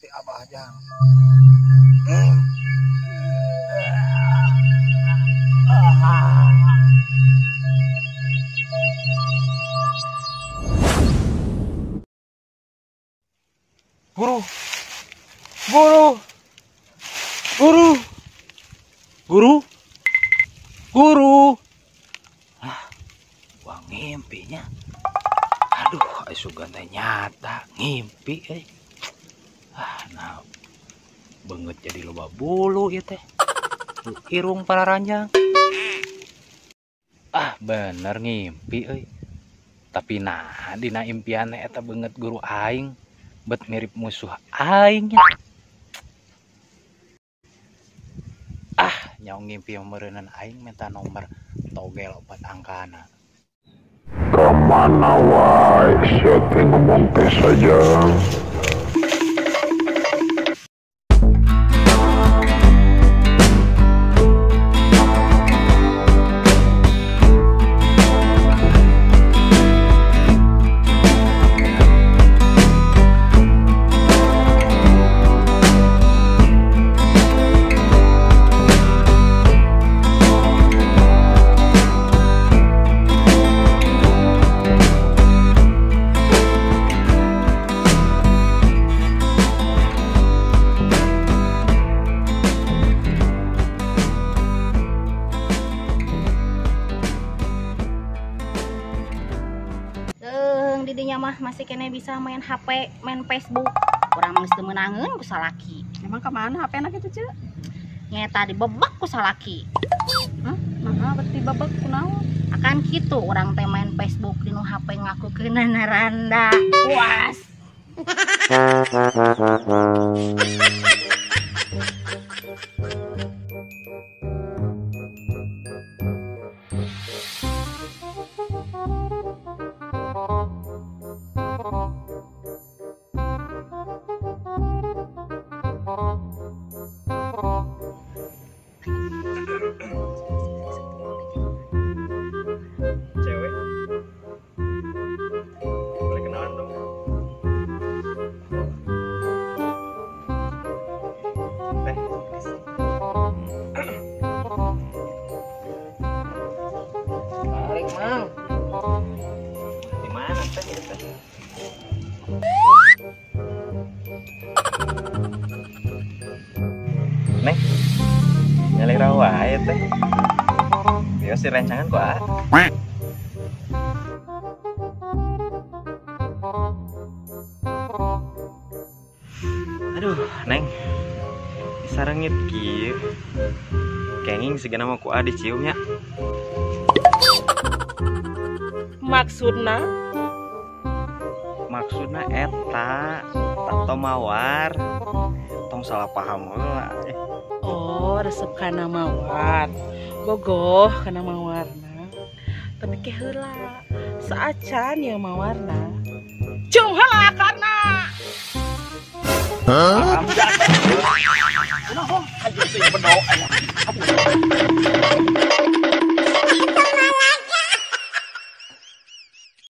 ti Abah Jang. Guru. Guru. Guru. Guru. Guru. Ah, wah ngimpinya. Aduh, sugan teh nyata ngimpi euy. Ah, nah beungeut jadi loba bulu ieu teh. Irung pararanjang. Ah, bener ngimpi euy. Tapi nah dina impian eta beungeut guru aing bet mirip musuh aing. Ah, nyaong ngimpi meureunan aing minta nomor togel opat angkana. Kemana wae sia teh ngomong teh saja. Didinya mah masih kene bisa main HP, main Facebook. Urang mah geus teu meunangeun ku salaki. Emang kemana HP anak itu, Ceu? Nyeta dibebek ku salaki. Hah? Naha berarti bebek kunaon? Akan kitu urang teh main Facebook dinu HP ngakukeun randa. Puas. Cewek, boleh kenalan dong? Teh, tarik mang. Di mana teh? Teh? Neng, nyalira wae teh. Biasa si rencangan kok ah. Aduh, Neng. Sarengit kieu. Kenging sigana mah ku A diciumnya. Maksudna? Maksudna eta tato mawar. Tong salah paham heula. Oh, resep kana mawar. Bogoh kana mawarna. Tapi ke heula. Saacan ya mawarna. Cung heula karna. Hah? Kunaon? Anjing teh bedok.